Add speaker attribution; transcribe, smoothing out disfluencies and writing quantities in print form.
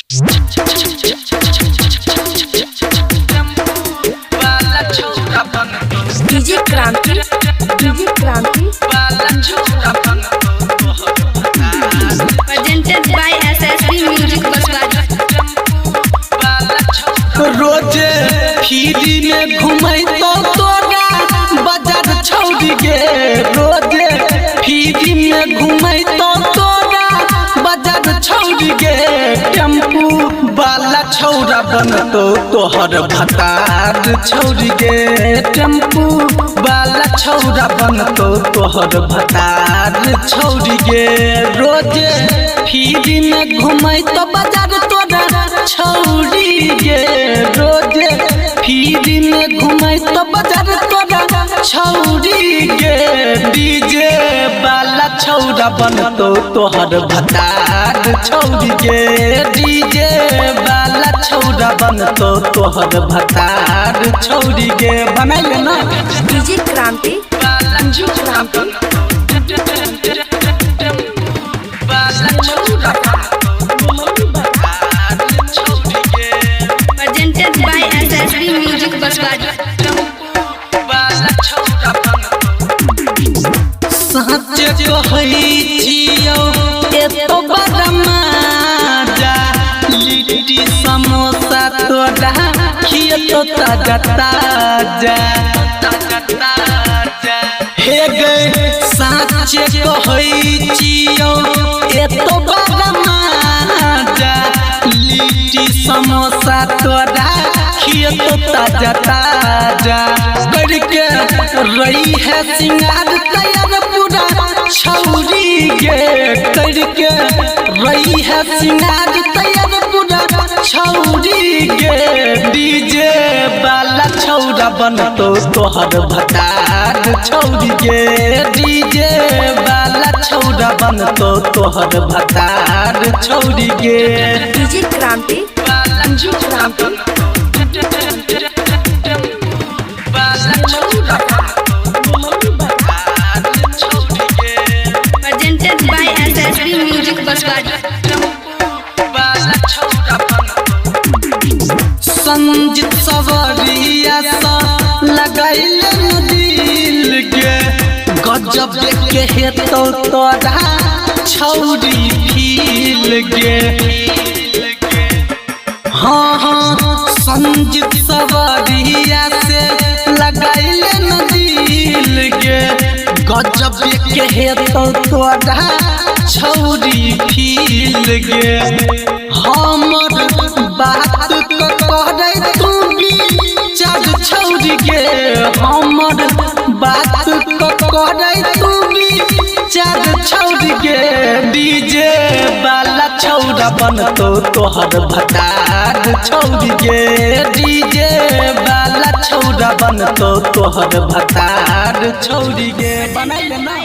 Speaker 1: DJ Kranti, DJ Kranti,
Speaker 2: Presented by SSB Music Baswari.
Speaker 3: रोजे free में घूमै तो तोरा बाजार छौड़ी गे। रोजे फ्री में घूमै तो तोरा बाजार छौड़ी गे। टेम्पू वाला छौड़ा बनतो तोहर भतार छौड़ी गे। टेम्पू वाला छौड़ा बनतो तोहर भतार छौड़ी गे। रोजे फ्री में घूमै तो बाजार तोरा छौड़ी गे। रोजे फ्री में घूमै तो बाजार तोरा छौड़ी गे। डीजे वाला छौड़ा बनतो तोहर भतार छौड़ी गे। डीजे वाला छौड़ा बनतो तोहर भतार छौड़ी गे। बनाइले ना
Speaker 1: DJ Kranti, DJ Kranti,
Speaker 2: Presented by SSB Music Baswari.
Speaker 3: सच कहै छियौ एतो बड़ा मजा, लिट्टी समोसा तोरा खियतो ताजा ताजा। हे गे सच कहै छियौ एतो बड़ा मजा, लिट्टी समोसा तोरा खियतो ताजा ताजा। करके रही है सिंगार तैयार पूरा छौरी गे। करके रही है सिंगार तैयार पूरा छौरी गे। डीजे वाला छौड़ा बनतो तोहर भतार छौरी गे। डीजे वाला छौड़ा बनतो तोहर भतार छौरी गे।
Speaker 1: DJ Kranti, DJ Kranti,
Speaker 2: Presented by SSB Music Baswari.
Speaker 3: Sanjit सवरिया सा लगाइल दिल के, गजब के हेतो तोरा छौरी फील गे। हाँ हाँ संजित सवरिया से लगाइल दिल के, गजब के हेतो तोरा छौरी फील गे। हमर बात करे तू विचार छौरी गे। हमर बात करे तू विचार छौरी गे। डीजे वाला छौड़ा बनतो तोहर भतार छौरी गे। डीजे वाला छौड़ा बनतो तोहर भतार छौरी गे। बनाइले ना।